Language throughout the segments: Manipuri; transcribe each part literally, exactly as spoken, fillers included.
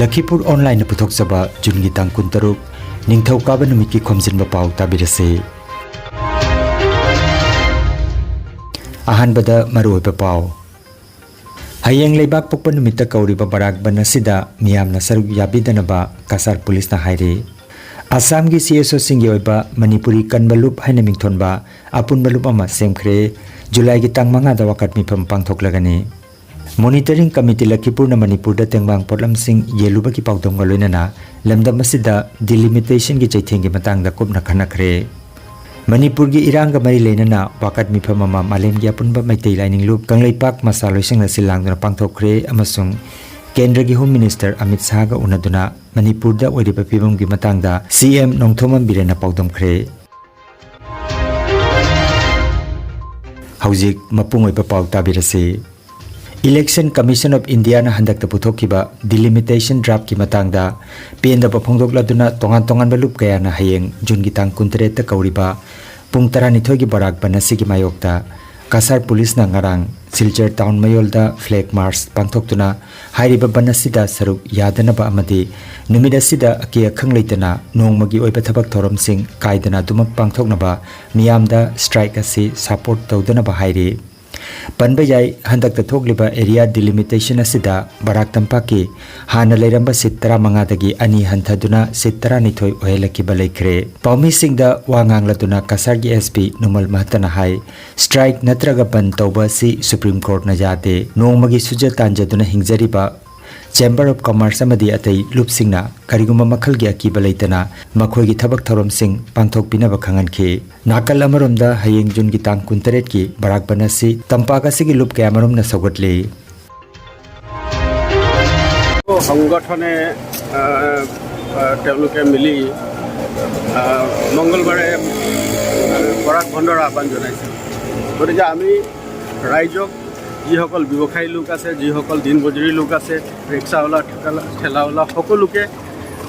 ꯂꯈꯤꯄꯨꯔ ꯑꯣꯟꯂꯥꯏꯟꯅ ꯄꯨꯊꯣꯛꯆꯕ ꯖꯨꯟꯒꯤ ꯇꯥꯡ ꯀꯨꯟꯇꯔꯨꯛ, ꯅꯤꯡꯊꯧꯀꯥꯕ ꯅꯨꯃꯤꯠꯀꯤ ꯈꯣꯝꯖꯤꯟꯕ ꯄꯥꯎ ꯇꯥꯕꯤꯔꯁꯤ꯫ ꯑꯍꯥꯟꯕꯗ ꯃꯔꯨꯑꯣꯏꯕ ꯄꯥꯎ꯫ ꯍꯌꯦꯡ ꯂꯩꯕꯥꯛ ꯄꯣꯛꯄ ꯅꯨꯃꯤꯠꯇ ꯀꯧꯔꯤꯕ ꯕꯔꯥꯛ ꯕꯟ ꯑꯁꯤꯗ ꯃꯤꯌꯥꯝꯅ ꯁꯔꯨꯛ ꯌꯥꯕꯤꯗꯅꯕ ꯀꯁꯥꯔ ꯄꯨꯂꯤꯁꯅ ꯍꯥꯏꯔꯤ꯫ ꯑꯁꯥꯝꯒꯤ ꯁꯤ ꯑꯦꯁ ꯑꯣꯁꯤꯡꯒꯤ ꯑꯣꯏꯕ ꯃꯅꯤꯄꯨꯔꯤ ꯀꯟꯕ ꯂꯨꯞ ꯍꯥꯏꯅ ꯃꯤꯡꯊꯣꯟꯕ ꯑꯄꯨꯟꯕ ꯂꯨꯞ ꯑꯃ ꯁꯦꯝꯈ꯭ꯔꯦ꯫ ꯖꯨꯂꯥꯏꯒꯤ ꯇꯥꯡ ꯃꯉꯥꯗ ꯋꯥꯀꯠ ꯃꯤꯐꯝ ꯄꯥꯡꯊꯣꯛꯂꯒꯅꯤ꯫ ꯃꯣꯅꯤꯇꯔꯤꯡ ꯀꯃꯤꯇꯤ ꯂꯈꯤꯄꯨꯔꯅ ꯃꯅꯤꯄꯨꯔꯗ ꯇꯦꯡꯕꯥꯡ ꯄꯣꯠꯂꯝꯁꯤꯡ ꯌꯦꯜꯂꯨꯕꯒꯤ ꯄꯥꯎꯗꯝꯒ ꯂꯣꯏꯅꯅ ꯂꯝꯗꯝ ꯑꯁꯤꯗ ꯗꯤꯂꯤꯃꯤꯇꯦꯁꯟꯒꯤ ꯆꯩꯊꯦꯡꯒꯤ ꯃꯇꯥꯡꯗ ꯀꯨꯞꯅ ꯈꯟꯅꯈ꯭ꯔꯦ꯫ ꯃꯅꯤꯄꯨꯔꯒꯤ ꯏꯔꯥꯡꯒ ꯃꯔꯤ ꯂꯩꯅꯅ ꯋꯥꯀꯠ ꯃꯤꯐꯝ ꯑꯃ ꯃꯥꯂꯦꯝꯒꯤ ꯑꯄꯨꯟꯕ ꯃꯩꯇꯩ ꯂꯥꯏꯅꯤꯡ ꯂꯨꯞ ꯀꯪꯂꯩꯄꯥꯛ ꯃꯆꯥ ꯂꯣꯏꯁꯪꯅ ꯁꯤꯜ ꯂꯥꯡꯗꯨꯅ ꯄꯥꯡꯊꯣꯛꯈ꯭ꯔꯦ ꯑꯃꯁꯨꯡ ꯀꯦꯟꯗ꯭ꯔꯒꯤ ꯍꯣꯝ ꯃꯤꯅꯤꯁꯇꯔ ꯑꯃꯤꯠ ꯁꯥꯍꯒ ꯎꯅꯗꯨꯅ ꯃꯅꯤꯄꯨꯔꯗ ꯑꯣꯏꯔꯤꯕ ꯐꯤꯕꯝꯒꯤ ꯃꯇꯥꯡꯗ ꯁꯤ ꯑꯦꯝ ꯅꯣꯡꯊꯣꯝꯕꯝ ꯕꯤꯔꯦꯟꯅ ꯄꯥꯎꯗꯝꯈ꯭ꯔꯦ꯫ ꯍꯧꯖꯤꯛ ꯃꯄꯨꯡ ꯑꯣꯏꯕ ꯄꯥꯎ ꯇꯥꯕꯤꯔꯁꯤ꯫ Election Commission of Indiaꯅ ꯍꯟꯗꯛꯇ ꯄꯨꯊꯣꯛꯈꯤꯕ Delimitation Draftꯀꯤ ꯃꯇꯥꯡꯗ ꯄꯦꯟꯗꯕ ꯐꯣꯡꯗꯣꯛꯂꯗꯨꯅ ꯇꯣꯉꯥꯟ ꯇꯣꯉꯥꯟꯕ ꯂꯨꯞ ꯀꯌꯥꯅ ꯍꯌꯦꯡ ꯖꯨꯟꯒꯤ ꯇꯥꯡ ꯀꯨꯟꯇꯔꯦꯠꯇ ꯀꯧꯔꯤꯕ ꯄꯨꯡ ꯇꯔꯥꯅꯤꯊꯣꯏꯒꯤ ꯕꯔꯥꯛ ꯕꯟ ꯑꯁꯤꯒꯤ ꯃꯥꯌꯣꯛꯇ ꯀꯁꯥꯔ ꯄꯨꯂꯤꯁꯅ ꯉꯔꯥꯡ ꯁꯤꯜꯆꯔ ꯇꯥꯎꯟ ꯃꯌꯣꯜꯗ flag march ꯄꯥꯡꯊꯣꯛꯇꯨꯅ ꯍꯥꯏꯔꯤꯕ ꯕꯟ ꯑꯁꯤꯗ ꯁꯔꯨꯛ ꯌꯥꯗꯅꯕ ꯑꯃꯗꯤ ꯅꯨꯃꯤꯠ ꯑꯁꯤꯗ ꯑꯀꯤ ꯑꯈꯪ ꯂꯩꯇꯅ ꯅꯣꯡꯃꯒꯤ ꯑꯣꯏꯕ ꯊꯕꯛ ꯊꯧꯔꯝꯁꯤꯡ ꯀꯥꯏꯗꯅ ꯑꯗꯨꯃꯛ ꯄꯥꯡꯊꯣꯛꯅꯕ ꯃꯤꯌꯥꯝꯗ strike ꯑꯁꯤ support ꯇꯧꯗꯅꯕ ꯍꯥꯏꯔꯤ꯫ ꯄꯟꯕ ꯌꯥꯏ, ꯍꯟꯗꯛꯇ ꯊꯣꯛꯂꯤꯕ area delimitation ꯑꯁꯤꯗ ꯕꯔꯥꯛ ꯇꯝꯄꯥꯛꯀꯤ ꯍꯥꯟꯅ ꯂꯩꯔꯝꯕ seat ꯇꯔꯥꯃꯉꯥꯗꯒꯤ ꯑꯅꯤ ꯍꯟꯊꯗꯨꯅ seat ꯇꯔꯥꯅꯤꯊꯣꯏ ꯑꯣꯏꯍꯜꯂꯛꯈꯤꯕ ꯂꯩꯈ꯭ꯔꯦ꯫ ꯄꯥꯎꯃꯤꯁꯤꯡꯗ ꯋꯥ ꯉꯥꯡꯂꯗꯨꯅ ꯀꯁꯥꯔꯒꯤ S P ꯅꯨꯃꯜ ꯃꯍꯇꯅ ꯍꯥꯏ, strike ꯅꯠꯇ꯭ꯔꯒ ꯕꯟ ꯇꯧꯕ ꯑꯁꯤ Supreme Courtꯅ ꯌꯥꯗꯦ꯫ ꯅꯣꯡꯃꯒꯤ ꯁꯨꯖ ꯇꯥꯟꯖꯗꯨꯅ ꯍꯤꯡꯖꯔꯤꯕ Chamber of Commerce ꯑꯃꯗꯤ ꯑꯇꯩ ꯂꯨꯞꯁꯤꯡꯅ ꯀꯔꯤꯒꯨꯝꯕ ꯃꯈꯜꯒꯤ ꯑꯀꯤꯕ ꯂꯩꯇꯅ ꯃꯈꯣꯏꯒꯤ ꯊꯕꯛ ꯊꯧꯔꯝꯁꯤꯡ ꯄꯥꯡꯊꯣꯛꯄꯤꯅꯕ ꯈꯪꯍꯟꯈꯤ꯫ ꯅꯥꯀꯜ ꯑꯃꯔꯣꯝꯗ ꯍꯌꯦꯡ ꯖꯨꯟꯒꯤ ꯇꯥꯡ ꯀꯨꯟꯇꯔꯦꯠꯀꯤ ꯕꯔꯥꯛ ꯕꯟ ꯑꯁꯤ ꯇꯝꯄꯥꯛ ꯑꯁꯤꯒꯤ ꯂꯨꯞ ꯀꯌꯥꯃꯔꯨꯝꯅ ꯁꯧꯒꯠꯂꯤ꯫ সংগঠনে, আহ, আহ, তেওঁলোকে মিলি, আহ, মংগলবাৰে, আহ, বৰাক বন্ধৰ আহ্বান জনাইছে। গতিকে আমি ৰাইজক, যিসকল ব্যৱসায়ী লোক আছে, যিসকল দিনমজুৰি লোক আছে, ৰিক্সাৱালা, ঠেলা-, ঠেলাৱালা, সকলোকে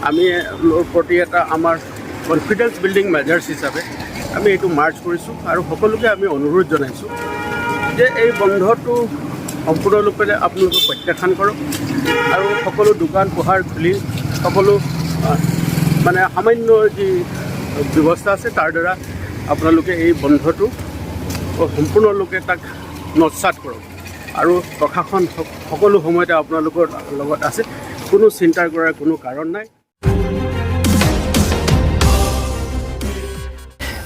আমি প্ৰতি এটা আমাৰ কনফিডেন্স বিল্ডিং মেজাৰ্ছ হিচাপে আমি এইটো মাৰ্চ কৰিছোঁ আৰু সকলোকে আমি অনুৰোধ জনাইছোঁ যে এই বন্ধটো সম্পূৰ্ণৰূপে আপোনালোকে প্ৰত্যাখ্যান কৰক আৰু সকলো দোকান পোহাৰ খুলি সকলো, আহ, মানে সামান্য যি ব্যৱস্থা আছে, তাৰ দ্বাৰা আপোনালোকে এই বন্ধটো সম্পূৰ্ণৰূপে তাক নস্যাৎ কৰক আৰু প্ৰশাসন সক-, সকলো সময়তে আপোনালোকৰ লগত আছে, কোনো চিন্তা কৰাৰ কোনো কাৰণ নাই।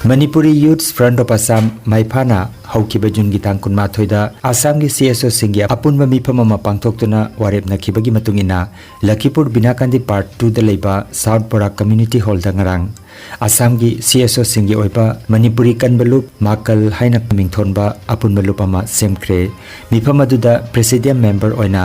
Manipuri Youths Front of Assam, ꯃꯩꯐꯥꯅ ꯍꯧꯈꯤꯕ ꯖꯨꯟꯒꯤ ꯇꯥꯡ ꯀꯨꯟꯃꯥꯊꯣꯏꯗ ꯑꯁꯥꯝꯒꯤ ꯁꯤ ꯑꯦꯁ ꯑꯣꯁꯤꯡꯒꯤ ꯑꯄꯨꯟꯕ ꯃꯤꯐꯝ ꯑꯃ ꯄꯥꯡꯊꯣꯛꯇꯨꯅ ꯋꯥꯔꯦꯞ ꯅꯈꯤꯕꯒꯤ ꯃꯇꯨꯡ ꯏꯟꯅ, ꯂꯈꯤꯄꯨꯔ ꯕꯤꯅꯥꯀꯥꯟꯗꯤ ꯄꯥꯔꯠ ꯇꯨꯗ ꯂꯩꯕ ꯁꯥꯎꯠ ꯕꯣꯔꯥꯛ ꯀꯝꯃ꯭ꯌꯨꯅꯤꯇꯤ ꯍꯣꯜꯗ ꯉꯔꯥꯡ ꯑꯁꯥꯝꯒꯤ ꯁꯤ ꯑꯦꯁ ꯑꯣꯁꯤꯡꯒꯤ ꯑꯣꯏꯕ ꯃꯅꯤꯄꯨꯔꯤ ꯀꯟꯕ ꯂꯨꯞ ꯃꯥꯀꯜ ꯍꯥꯏꯅ ꯃꯤꯡꯊꯣꯟꯕ ꯑꯄꯨꯟꯕ ꯂꯨꯞ ꯑꯃ ꯁꯦꯝꯈ꯭ꯔꯦ꯫ ꯃꯤꯐꯝ ꯑꯗꯨꯗ ꯄ꯭ꯔꯦꯁꯤꯗꯤꯌꯝ ꯃꯦꯝꯕꯔ ꯑꯣꯏꯅ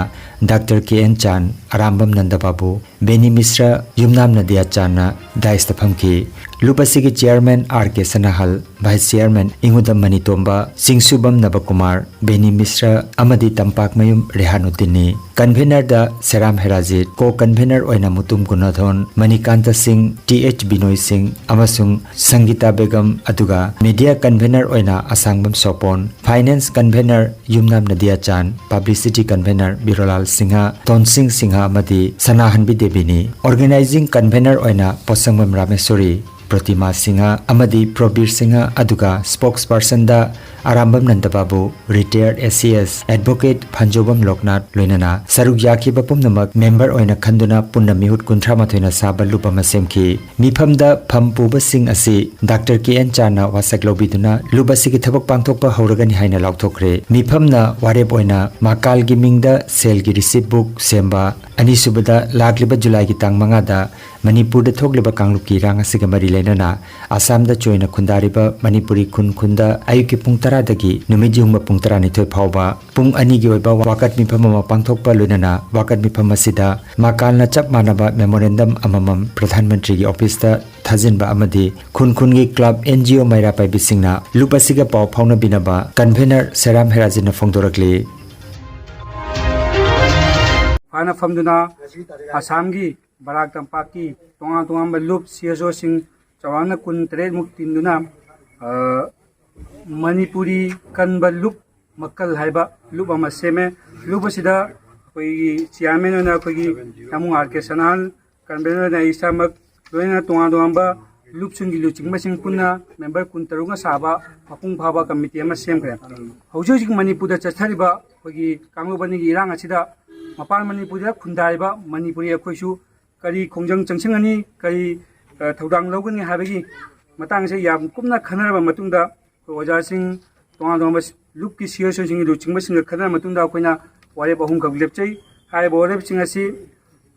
ꯗꯥꯛꯇꯔ ꯀꯦ ꯑꯦꯟ ꯆꯥꯟ, ꯑꯔꯥꯝꯕꯝ ꯅꯟꯗꯕꯥꯕꯨ, ꯕꯦꯅꯤ ꯃꯤꯁ꯭ꯔ, ꯌꯨꯝꯅꯥꯝ ꯅꯗꯤꯌꯥ ꯆꯥꯟꯅ ꯗꯥꯏꯁꯇ ꯐꯝꯈꯤ꯫ ꯂꯨꯞ ꯑꯁꯤꯒꯤ ꯆꯤꯌꯥꯔꯃꯦꯟ ꯑꯥꯔ ꯀꯦ ꯁꯅꯥꯍꯜ, ꯚꯥꯏꯁ ꯆꯤꯌꯥꯔꯃꯦꯟ ꯏꯉꯨꯗꯝ ꯃꯅꯤꯇꯣꯝꯕ, ꯆꯤꯡꯁꯨꯕꯝ ꯅꯕꯀꯨꯃꯥꯔ, ꯕꯦꯅꯤ ꯃꯤꯁ꯭ꯔ ꯑꯃꯗꯤ ꯇꯝꯄꯥꯛꯃꯌꯨꯝ ꯔꯦꯍꯥꯅꯨꯗꯤꯟꯅꯤ꯫ ꯀꯟꯚꯦꯅꯔꯗ ꯁꯦꯔꯥꯝ ꯍꯦꯔꯥꯖꯤꯠ, ꯀꯣ ꯀꯟꯚꯦꯅꯔ ꯑꯣꯏꯅ ꯃꯨꯇꯨꯝ ꯒꯨꯅꯥꯙꯣꯟ, ꯃꯅꯤꯀꯥꯟꯇ ꯁꯤꯡ, ꯇꯤ ꯑꯩꯆ ꯕꯤꯅꯣꯏ ꯁꯤꯡ ꯑꯃꯁꯨꯡ ꯁꯪꯒꯤꯇꯥ ꯕꯦꯒꯝ, ꯑꯗꯨꯒ ꯃꯤꯗꯤꯌꯥ ꯀꯟꯚꯦꯅꯔ ꯑꯣꯏꯅ ꯑꯁꯥꯡꯕꯝ ꯁꯣꯄꯣꯟ, ꯐꯥꯏꯅꯥꯟꯁ ꯀꯟꯚꯦꯅꯔ ꯌꯨꯝꯅꯥꯝ ꯅꯗꯤꯌꯥ ꯆꯥꯟ, ꯄꯕ꯭ꯂꯤꯁꯤꯇꯤ ꯀꯟꯚꯦꯅꯔ ꯕꯤꯔꯣꯂꯥꯜ ꯁꯤꯡꯍ, ꯇꯣꯟꯁꯤꯡ ꯁꯤꯡꯍ ꯑꯃꯗꯤ ꯁꯅꯥꯍꯟꯕꯤ ꯗꯦꯕꯤꯅꯤ꯫ ꯑꯣꯔꯒꯅꯥꯏꯖꯤꯡ ꯀꯟꯚꯦꯅꯔ ꯑꯣꯏꯅ ꯄꯣꯠꯁꯪꯕꯝ ꯔꯥꯃꯦꯁꯣꯔꯤ, ꯄ꯭ꯔꯣꯇꯤꯃꯥ ꯁꯤꯡꯍ ꯑꯃꯗꯤ ꯄ꯭ꯔꯣꯕꯤꯔ ꯁꯤꯡꯍ, ꯑꯗꯨꯒ ꯁ꯭ꯄꯣꯛꯁ ꯄꯔꯁꯟꯗ ꯑꯔꯥꯝꯕꯝ ꯅꯟꯗꯕꯥꯕꯨ, ꯔꯤꯇꯥꯌꯔ ꯑꯦ ꯁꯤ ꯑꯦꯁ ꯑꯦꯗꯚꯣꯀꯦꯠ ꯐꯟꯖꯣꯕꯝ ꯂꯣꯛꯅꯥꯊ ꯂꯣꯏꯅꯅ ꯁꯔꯨꯛ ꯌꯥꯈꯤꯕ ꯄꯨꯝꯅꯃꯛ ꯃꯦꯝꯕꯔ ꯑꯣꯏꯅ ꯈꯟꯗꯨꯅ ꯄꯨꯟꯅ ꯃꯤꯍꯨꯠ ꯀꯨꯟꯊ꯭ꯔꯥ ꯃꯥꯊꯣꯏꯅ ꯁꯥꯕ ꯂꯨꯞ ꯑꯃ ꯁꯦꯝꯈꯤ꯫ ꯃꯤꯐꯝꯗ ꯐꯝ ꯄꯨꯕꯁꯤꯡ ꯑꯁꯤ ꯗꯥꯛꯇꯔ ꯀꯦ ꯑꯦꯟ ꯆꯥꯟꯅ ꯋꯥꯁꯛ ꯂꯧꯕꯤꯗꯨꯅ ꯂꯨꯞ ꯑꯁꯤꯒꯤ ꯊꯕꯛ ꯄꯥꯡꯊꯣꯛꯄ ꯍꯧꯔꯒꯅꯤ ꯍꯥꯏꯅ ꯂꯥꯎꯊꯣꯛꯈ꯭ꯔꯦ꯫ ꯃꯤꯐꯝꯅ ꯋꯥꯔꯦꯞ ꯑꯣꯏꯅ ꯃꯥꯀꯥꯜꯒꯤ ꯃꯤꯡꯗ ꯁꯦꯜꯒꯤ ꯔꯤꯁꯤꯞ ꯕꯨꯛ ꯁꯦꯝꯕ, ꯑꯅꯤꯁꯨꯕꯗ ꯂꯥꯛꯂꯤꯕ ꯖꯨꯂꯥꯏꯒꯤ ꯇꯥꯡ ꯃꯉꯥꯗ ꯃꯅꯤꯄꯨꯔꯗ ꯊꯣꯛꯂꯤꯕ ꯀꯥꯡꯂꯨꯞꯀꯤ ꯏꯔꯥꯡ ꯑꯁꯤꯒ ꯃꯔꯤ ꯂꯩꯅꯅ ꯑꯁꯥꯝꯗ ꯆꯣꯏꯅ ꯈꯨꯟꯗꯥꯔꯤꯕ ꯃꯅꯤꯄꯨꯔꯤ ꯈꯨꯟ ꯈꯨꯟꯗ ꯑꯌꯨꯛꯀꯤ ꯄꯨꯡ ꯇꯔꯥꯗꯒꯤ ꯅꯨꯃꯤꯠ ꯌꯨꯡꯕ ꯄꯨꯡ ꯇꯔꯥꯅꯤꯊꯣꯏ ꯐꯥꯎꯕ ꯄꯨꯡ ꯑꯅꯤꯒꯤ ꯑꯣꯏꯕ ꯋꯥꯀꯠ ꯃꯤꯐꯝ ꯑꯃ ꯄꯥꯡꯊꯣꯛꯄ ꯂꯣꯏꯅꯅ ꯋꯥꯀꯠ ꯃꯤꯐꯝ ꯑꯁꯤꯗ ꯃꯥꯀꯥꯜꯅ ꯆꯞ ꯃꯥꯟꯅꯕ ꯃꯦꯃꯣꯔꯦꯟꯗꯝ ꯑꯃꯃꯝ ꯄ꯭ꯔꯙꯥꯟ ꯃꯟꯇ꯭ꯔꯤꯒꯤ ꯑꯣꯐꯤꯁꯇ ꯊꯥꯖꯤꯟꯕ ꯑꯃꯗꯤ ꯈꯨꯟ ꯈꯨꯟꯒꯤ ꯀ꯭ꯂꯕ, ꯑꯦꯟ ꯖꯤ ꯑꯣ ꯃꯩꯔꯥ ꯄꯥꯏꯕꯤꯁꯤꯡꯅ ꯂꯨꯞ ꯑꯁꯤꯒ ꯄꯥꯎ ꯐꯥꯎꯅꯕꯤꯅꯕ ꯀꯟꯚꯦꯅꯔ ꯁꯦꯔꯥꯝ ꯍꯦꯔꯥꯖꯤꯠꯅ ꯐꯣꯡꯗꯣꯔꯛꯂꯤ꯫ ꯐꯥꯅ ꯐꯝꯗꯨꯅ ꯑꯁꯥꯝꯒꯤ ꯕꯔꯥꯛ ꯇꯝꯄꯥꯛꯀꯤ ꯇꯣꯉꯥꯟ ꯇꯣꯉꯥꯟꯕ ꯂꯨꯞ ꯁꯤ ꯑꯦꯁ ꯑꯣꯁꯤꯡ ꯆꯥꯎꯔꯥꯛꯅ ꯀꯨꯟ ꯇꯔꯦꯠꯃꯨꯛ ꯇꯤꯟꯗꯨꯅ, ꯑ, ꯃꯅꯤꯄꯨꯔꯤ ꯀꯟꯕ ꯂꯨꯞ ꯃꯀꯜ ꯍꯥꯏꯕ ꯂꯨꯞ ꯑꯃ ꯁꯦꯝꯃꯦ꯫ ꯂꯨꯞ ꯑꯁꯤꯗ ꯑꯩꯈꯣꯏꯒꯤ ꯆꯤꯌꯥꯔꯃꯦꯟ ꯑꯣꯏꯅ ꯑꯩꯈꯣꯏꯒꯤ ꯇꯥꯃꯣ ꯑꯥꯔ ꯀꯦ ꯁꯅꯥꯍꯟ, ꯀꯟꯚꯦꯅꯔ ꯑꯣꯏꯅ ꯑꯩ ꯏꯁꯥꯃꯛ, ꯂꯣꯏꯅꯅ ꯇꯣꯉꯥꯟ ꯇꯣꯉꯥꯟꯕ ꯂꯨꯞꯁꯤꯡꯒꯤ ꯂꯨꯆꯤꯡꯕꯁꯤꯡ ꯄꯨꯟꯅ ꯃꯦꯝꯕꯔ ꯀꯨꯟꯇꯔꯨꯛꯅ ꯁꯥꯕ ꯃꯄꯨꯡ ꯐꯥꯕ ꯀꯃꯤꯇꯤ ꯑꯃ ꯁꯦꯝꯈ꯭ꯔꯦ꯫ ꯍꯧꯖꯤꯛ ꯍꯧꯖꯤꯛ ꯃꯅꯤꯄꯨꯔꯗ ꯆꯠꯊꯔꯤꯕ ꯑꯩꯈꯣꯏꯒꯤ ꯀꯥꯡꯂꯨꯞ ꯑꯅꯤꯒꯤ ꯏꯔꯥꯡ ꯑꯁꯤꯗ ꯃꯄꯥꯟ ꯃꯅꯤꯄꯨꯔꯗ ꯈꯨꯟꯗꯥꯔꯤꯕ ꯃꯅꯤꯄꯨꯔꯤ ꯑꯩꯈꯣꯏꯁꯨ ꯀꯔꯤ ꯈꯣꯡꯖꯪ ꯆꯪꯁꯤꯟꯒꯅꯤ, ꯀꯔꯤ, ꯑ, ꯊꯧꯗꯥꯡ ꯂꯧꯒꯅꯤ ꯍꯥꯏꯕꯒꯤ ꯃꯇꯥꯡꯁꯦ ꯌꯥꯝ ꯀꯨꯞꯅ ꯈꯟꯅꯔꯕ ꯃꯇꯨꯡꯗ ꯑꯩꯈꯣꯏ ꯑꯣꯖꯥꯁꯤꯡ, ꯇꯣꯉꯥꯟ ꯇꯣꯉꯥꯟꯕ ꯂꯨꯞꯀꯤ ꯁꯤꯌꯔꯁꯤꯡꯒꯤ ꯂꯨꯆꯤꯡꯕꯁꯤꯡꯒ ꯈꯟꯅꯔꯕ ꯃꯇꯨꯡꯗ ꯑꯩꯈꯣꯏꯅ ꯋꯥꯔꯦꯞ ꯑꯍꯨꯝꯈꯛ ꯂꯦꯞꯆꯩ꯫ ꯍꯥꯏꯔꯤꯕ ꯋꯥꯔꯦꯞꯁꯤꯡ ꯑꯁꯤ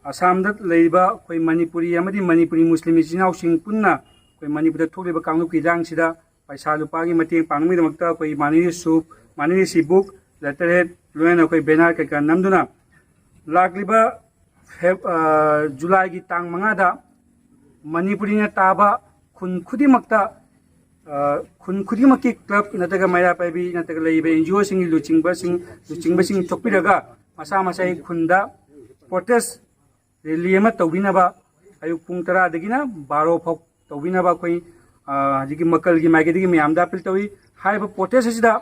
ꯑꯁꯥꯝꯗ ꯂꯩꯔꯤꯕ ꯑꯩꯈꯣꯏ ꯃꯅꯤꯄꯨꯔꯤ ꯑꯃꯗꯤ ꯃꯅꯤꯄꯨꯔꯤ ꯃꯨꯁꯂꯤꯝ ꯏꯆꯤꯟ ꯏꯅꯥꯎꯁꯤꯡ ꯄꯨꯟꯅ ꯑꯩꯈꯣꯏ ꯃꯅꯤꯄꯨꯔꯗ ꯊꯣꯛꯂꯤꯕ ꯀꯥꯡꯂꯨꯞꯀꯤ ꯏꯔꯥꯡꯁꯤꯗ ꯄꯩꯁꯥ ꯂꯨꯄꯥꯒꯤ ꯃꯇꯦꯡ ꯄꯥꯡꯅꯕꯒꯤꯗꯃꯛꯇ ꯑꯩꯈꯣꯏ ꯃꯥꯅꯤꯔꯤ ꯁꯨꯞ, ꯃꯥꯅꯤꯔꯤ ꯁꯤ ꯕꯨꯛ, ꯂꯦꯇꯔꯍꯦꯗ, ꯂꯣꯏꯅꯅ ꯑꯩꯈꯣꯏ ꯕꯦꯅꯔ ꯀꯩꯀꯥ ꯅꯝꯗꯨꯅ ꯂꯥꯛꯂꯤꯕ ꯐꯦꯕ-, ꯑ, ꯖꯨꯂꯥꯏꯒꯤ ꯇꯥꯡ ꯃꯉꯥꯗ ꯃꯅꯤꯄꯨꯔꯤꯅ ꯇꯥꯕ ꯈꯨꯟ ꯈꯨꯗꯤꯡꯃꯛꯇ, ꯑ, ꯈꯨꯟ ꯈꯨꯗꯤꯡꯃꯛꯀꯤ ꯀ꯭ꯂꯕ ꯅꯠꯇ꯭ꯔꯒ ꯃꯩꯔꯥ ꯄꯥꯏꯕꯤ ꯅꯠꯇ꯭ꯔꯒ ꯂꯩꯔꯤꯕ ꯑꯦꯟ ꯖꯤ ꯑꯣꯁꯤꯡꯒꯤ ꯂꯨꯆꯤꯡꯕꯁꯤꯡ, ꯂꯨꯆꯤꯡꯕꯁꯤꯡ ꯊꯣꯛꯄꯤꯔꯒ ꯃꯁꯥ ꯃꯁꯥꯒꯤ ꯈꯨꯟꯗ ꯄ꯭ꯔꯣꯇꯦꯁ ꯔꯦꯂꯤ ꯑꯃ ꯇꯧꯕꯤꯅꯕ, ꯑꯌꯨꯛ ꯄꯨꯡ ꯇꯔꯥꯗꯒꯤꯅ ꯕꯥꯔꯣ ꯐꯥꯎ ꯇꯧꯕꯤꯅꯕ ꯑꯩꯈꯣꯏ, ꯑ, ꯍꯧꯖꯤꯛꯀꯤ ꯃꯀꯜꯒꯤ ꯃꯥꯏꯀꯩꯗꯒꯤ ꯃꯌꯥꯝꯗ ꯑꯄꯤꯜ ꯇꯧꯏ꯫ ꯍꯥꯏꯔꯤꯕ ꯄ꯭ꯔꯣꯇꯦꯁ ꯑꯁꯤꯗ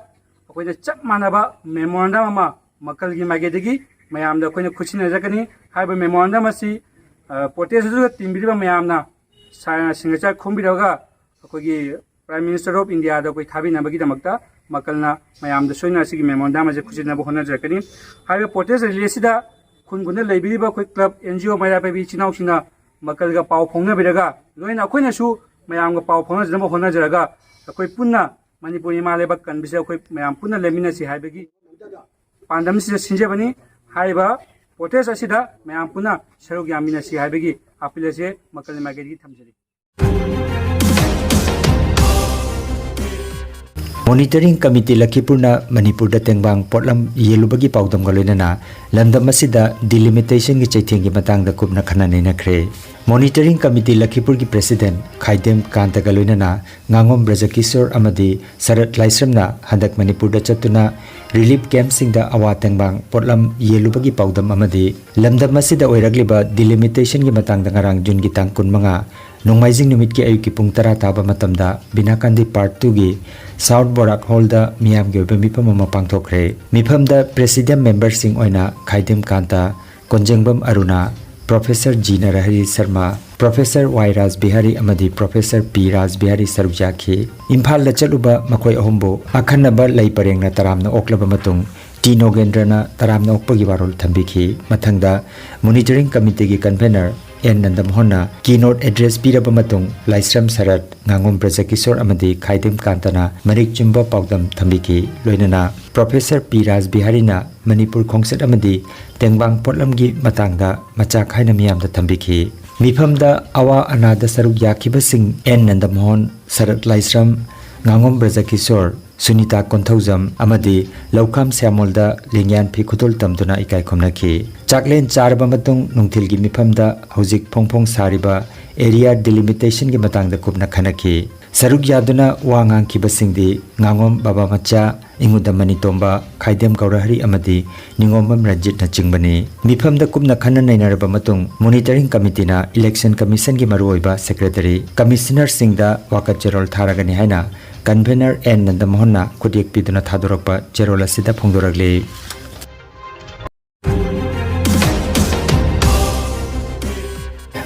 ꯑꯩꯈꯣꯏꯅ ꯆꯞ ꯃꯥꯟꯅꯕ ꯃꯦꯃꯣꯔꯦꯟꯗꯝ ꯑꯃ ꯃꯀꯜꯒꯤ ꯃꯥꯏꯀꯩꯗꯒꯤ ꯃꯌꯥꯝꯗ ꯑꯩꯈꯣꯏꯅ ꯈꯨꯠꯁꯤꯟꯅꯖꯔꯛꯀꯅꯤ꯫ ꯍꯥꯏꯔꯤꯕ ꯃꯦꯃꯣꯔꯦꯟꯗꯝ ꯑꯁꯤ, ꯑ, ꯄ꯭ꯔꯣꯇꯦꯁ ꯑꯗꯨꯗ ꯇꯤꯟꯕꯤꯔꯤꯕ ꯃꯌꯥꯝꯅ ꯁꯥ-, ꯁꯤꯒꯅꯦꯆꯔ ꯈꯣꯝꯕꯤꯔꯒ ꯑꯩꯈꯣꯏꯒꯤ ꯄ꯭ꯔꯥꯏꯝ ꯃꯤꯅꯤꯁꯇꯔ ꯑꯣꯐ ꯏꯟꯗꯤꯌꯥꯗ ꯑꯩꯈꯣꯏ ꯊꯥꯕꯤꯅꯕꯒꯤꯗꯃꯛꯇ ꯃꯀꯜꯅ ꯃꯌꯥꯝꯗ ꯁꯣꯏꯗꯅ ꯑꯁꯤꯒꯤ ꯃꯦꯃꯣꯔꯦꯟꯗꯝ ꯑꯁꯤ ꯈꯨꯠꯁꯤꯟꯅꯕ ꯍꯣꯠꯅꯖꯔꯛꯀꯅꯤ꯫ ꯍꯥꯏꯔꯤꯕ ꯄ꯭ꯔꯣꯇꯦꯁ ꯔꯦꯂꯤ ꯑꯁꯤꯗ ꯈꯨꯟ ꯈꯨꯟꯗ ꯂꯩꯕꯤꯔꯤꯕ ꯑꯩꯈꯣꯏ ꯀ꯭ꯂꯕ, ꯑꯦꯟ ꯖꯤ ꯑꯣ, ꯃꯩꯔꯥ ꯄꯥꯏꯕꯤ ꯏꯆꯤꯟ ꯏꯅꯥꯎꯁꯤꯡꯅ ꯃꯀꯜꯒ ꯄꯥꯎ ꯐꯥꯎꯅꯕꯤꯔꯒ ꯂꯣꯏꯅ ꯑꯩꯈꯣꯏꯅꯁꯨ ꯃꯌꯥꯝꯒ ꯄꯥꯎ ꯐꯥꯎꯅꯖꯅꯕ ꯍꯣꯠꯅꯖꯔꯒ ꯑꯩꯈꯣꯏ ꯄꯨꯟꯅ ꯃꯅꯤꯄꯨꯔ ꯏꯃꯥ ꯂꯩꯕꯥꯛ ꯀꯟꯕꯁꯦ ꯑꯩꯈꯣꯏ ꯃꯌꯥꯝ ꯄꯨꯟꯅ ꯂꯦꯞꯃꯤꯟꯅꯁꯤ ꯍꯥꯏꯕꯒꯤ ꯄꯥꯟꯗꯝꯁꯤꯗ ꯁꯤꯟꯖꯕꯅꯤ꯫ ꯍꯥꯏꯔꯤꯕ ꯄ꯭ꯔꯣꯇꯦꯁ ꯑꯁꯤꯗ ꯃꯌꯥꯝ ꯄꯨꯟꯅ ꯁꯔꯨꯛ ꯌꯥꯃꯤꯟꯅꯁꯤ ꯍꯥꯏꯕꯒꯤ ꯑꯄꯤꯜ ꯑꯁꯦ ꯃꯀꯜ ꯃꯥꯏꯀꯩꯗꯒꯤ ꯊꯝꯖꯔꯤ꯫ ꯃꯣꯅꯤꯇꯔꯤꯡ ꯀꯃꯤꯇꯤ ꯂꯈꯤꯄꯨꯔꯅ ꯃꯅꯤꯄꯨꯔꯗ ꯇꯦꯡꯕꯥꯡ ꯄꯣꯠꯂꯝ ꯌꯦꯜꯂꯨꯕꯒꯤ ꯄꯥꯎꯗꯝꯒ ꯂꯣꯏꯅꯅ ꯂꯝꯗꯝ ꯑꯁꯤꯗ ꯗꯤꯂꯤꯃꯤꯇꯦꯁꯟꯒꯤ ꯆꯩꯊꯦꯡꯒꯤ ꯃꯇꯥꯡꯗ ꯀꯨꯞꯅ ꯈꯟꯅ ꯅꯩꯅꯈ꯭ꯔꯦ꯫ ꯃꯣꯅꯤꯇꯔꯤꯡ ꯀꯃꯤꯇꯤ ꯂꯈꯤꯄꯨꯔꯒꯤ ꯄ꯭ꯔꯦꯁꯤꯗꯦꯟꯠ ꯈꯥꯏꯗꯦꯝ ꯀꯥꯟꯇꯒ ꯂꯣꯏꯅꯅ ꯉꯥꯉꯣꯝ ꯕ꯭ꯔꯖꯀꯤꯁꯣꯔ ꯑꯃꯗꯤ ꯁꯔꯠ ꯂꯥꯏꯁ꯭ꯔꯝꯅ ꯍꯟꯗꯛ ꯃꯅꯤꯄꯨꯔꯗ ꯆꯠꯇꯨꯅ ꯔꯤꯂꯤꯐ ꯀꯦꯝꯞꯁꯤꯡꯗ ꯑꯋꯥ ꯇꯦꯡꯕꯥꯡ ꯄꯣꯠꯂꯝ ꯌꯦꯜꯂꯨꯕꯒꯤ ꯄꯥꯎꯗꯝ ꯑꯃꯗꯤ ꯂꯝꯗꯝ ꯑꯁꯤꯗ ꯑꯣꯏꯔꯛꯂꯤꯕ ꯗꯤꯂꯤꯃꯤꯇꯦꯁꯟꯒꯤ ꯃꯇꯥꯡꯗ ꯉꯔꯥꯡ ꯖꯨꯟꯒꯤ ꯇꯥꯡ ꯀꯨꯟꯃꯉꯥ ꯅꯣꯡꯃꯥꯏꯖꯤꯡ ꯅꯨꯃꯤꯠꯀꯤ ꯑꯌꯨꯛꯀꯤ ꯄꯨꯡ ꯇꯔꯥ ꯇꯥꯕ ꯃꯇꯝꯗ ꯕꯤꯅꯥꯀꯥꯟꯗꯤ ꯄꯥꯔꯠ ꯇꯨꯒꯤ ꯁꯥꯎꯠ ꯕꯣꯔꯥꯛ ꯍꯣꯜꯗ ꯃꯤꯌꯥꯝꯒꯤ ꯑꯣꯏꯕ ꯃꯤꯐꯝ ꯑꯃ ꯄꯥꯡꯊꯣꯛꯈ꯭ꯔꯦ꯫ ꯃꯤꯐꯝꯗ ꯄ꯭ꯔꯦꯁꯤꯗꯦꯟ ꯃꯦꯝꯕꯔꯁꯤꯡ ꯑꯣꯏꯅ ꯈꯥꯏꯗꯤꯝ ꯀꯥꯟꯇ, ꯀꯣꯟꯖꯦꯡꯕꯝ ꯑꯔꯨꯅꯥ, ꯄ꯭ꯔꯣꯐꯦꯁꯔ ꯖꯤ ꯅꯔꯍꯔꯤ ꯁꯔꯃ, ꯄ꯭ꯔꯣꯐꯦꯁꯔ ꯋꯥꯏ ꯔꯥꯖ ꯕꯤꯍꯥꯔꯤ ꯑꯃꯗꯤ ꯄ꯭ꯔꯣꯐꯦꯁꯔ ꯄꯤ ꯔꯥꯖ ꯕꯤꯍꯥꯔꯤ ꯁꯔꯨꯛ ꯌꯥꯈꯤ꯫ ꯏꯝꯐꯥꯜꯗ ꯆꯠꯂꯨꯕ ꯃꯈꯣꯏ ꯑꯍꯨꯝꯕꯨ ꯑꯈꯟꯅꯕ ꯂꯩ ꯄꯔꯦꯡꯅ ꯇꯔꯥꯝꯅ ꯑꯣꯛꯂꯕ ꯃꯇꯨꯡ, ꯇꯤ ꯅꯣꯒꯦꯟꯗ꯭ꯔꯅ ꯇꯔꯥꯝꯅ ꯑꯣꯛꯄꯒꯤ ꯋꯥꯔꯣꯜ ꯊꯝꯕꯤꯈꯤ꯫ ꯃꯊꯪꯗ ꯃꯣꯅꯤꯇꯔꯤꯡ ꯀꯃꯤꯇꯤꯒꯤ ꯀꯟꯚꯦꯅꯔ ꯑꯦꯟ ꯅꯟꯗꯃꯣꯍꯟꯅ ꯀꯤꯅꯣꯠ ꯑꯦꯗ꯭ꯔꯦꯁ ꯄꯤꯔꯕ ꯃꯇꯨꯡ, ꯂꯥꯏꯁ꯭ꯔꯝ ꯁꯔꯠ, ꯉꯥꯉꯣꯝ ꯕ꯭ꯔꯖꯀꯤꯁꯣꯔ ꯑꯃꯗꯤ ꯈꯥꯏꯗꯤꯝ ꯀꯥꯟꯇꯅ ꯃꯔꯤꯛ ꯆꯨꯝꯕ ꯄꯥꯎꯗꯝ ꯊꯝꯕꯤꯈꯤ꯫ ꯂꯣꯏꯅꯅ ꯄ꯭ꯔꯣꯐꯦꯁꯔ ꯄꯤ ꯔꯥꯖ ꯕꯤꯍꯥꯔꯤꯅ ꯃꯅꯤꯄꯨꯔ ꯈꯣꯡꯆꯠ ꯑꯃꯗꯤ ꯇꯦꯡꯕꯥꯡ ꯄꯣꯠꯂꯝꯒꯤ ꯃꯇꯥꯡꯗ ꯃꯆꯥ ꯈꯥꯏꯅ ꯃꯤꯌꯥꯝꯗ ꯊꯝꯕꯤꯈꯤ꯫ ꯃꯤꯐꯝꯗ ꯑꯋꯥ ꯑꯅꯥꯗ ꯁꯔꯨꯛ ꯌꯥꯈꯤꯕꯁꯤꯡ ꯑꯦꯟ ꯅꯟꯗꯃꯣꯍꯟ, ꯁꯔꯠ ꯂꯥꯏꯁ꯭ꯔꯝ, ꯉꯥꯉꯣꯝ ꯕ꯭ꯔꯖꯀꯤꯁꯣꯔ, ꯁꯨꯅꯤꯇꯥ ꯀꯣꯟꯊꯧꯖꯝ ꯑꯃꯗꯤ ꯂꯧꯈꯥꯝ ꯁ꯭ꯌꯥꯃꯣꯜꯗ ꯂꯦꯡꯌꯥꯟ ꯐꯤ ꯈꯨꯗꯣꯜ ꯇꯝꯗꯨꯅ ꯏꯀꯥꯏ ꯈꯨꯝꯅꯈꯤ꯫ ꯆꯥꯛꯂꯦꯟ ꯆꯥꯔꯕ ꯃꯇꯨꯡ ꯅꯨꯡꯊꯤꯜꯒꯤ ꯃꯤꯐꯝꯗ ꯍꯧꯖꯤꯛ ꯐꯣꯡ ꯐꯣꯡ ꯁꯥꯔꯤꯕ ꯑꯦꯔꯤꯌꯥ ꯗꯤꯂꯤꯃꯤꯇꯦꯁꯟꯒꯤ ꯃꯇꯥꯡꯗ ꯀꯨꯞꯅ ꯈꯟꯅꯈꯤ꯫ ꯁꯔꯨꯛ ꯌꯥꯗꯨꯅ ꯋꯥ ꯉꯥꯡꯈꯤꯕꯁꯤꯡꯗꯤ ꯉꯥꯉꯣꯝ ꯕꯕꯥ ꯃꯆꯥ, ꯏꯉꯨꯗ ꯃꯅꯤꯇꯣꯝꯕ, ꯈꯥꯏꯗꯦꯝ ꯒꯧꯔꯍꯔꯤ ꯑꯃꯗꯤ ꯅꯤꯉꯣꯝꯕꯝ ꯔꯟꯖꯤꯠꯅꯆꯤꯡꯕꯅꯤ꯫ ꯃꯤꯐꯝꯗ ꯀꯨꯞꯅ ꯈꯟꯅ ꯅꯩꯅꯔꯕ ꯃꯇꯨꯡ, ꯃꯣꯅꯤꯇꯔꯤꯡ ꯀꯃꯤꯇꯤꯅ ꯏꯂꯦꯛꯁꯟ ꯀꯃꯤꯁꯟꯒꯤ ꯃꯔꯨꯑꯣꯏꯕ ꯁꯦꯀ꯭ꯔꯦꯇꯔꯤ, ꯀꯃꯤꯁꯅꯔꯁꯤꯡꯗ ꯋꯥꯀꯠ ꯆꯦꯔꯣꯜ ꯊꯥꯔꯒꯅꯤ ꯍꯥꯏꯅ ꯀꯟꯚꯦꯅꯔ ꯑꯦꯟ ꯅꯟꯗꯃꯣꯍꯟꯅ ꯈꯨꯠꯌꯦꯛ ꯄꯤꯗꯨꯅ ꯊꯥꯗꯣꯔꯛꯄ ꯆꯦꯔꯣꯜ ꯑꯁꯤꯗ ꯐꯣꯡꯗꯣꯔꯛꯂꯤ꯫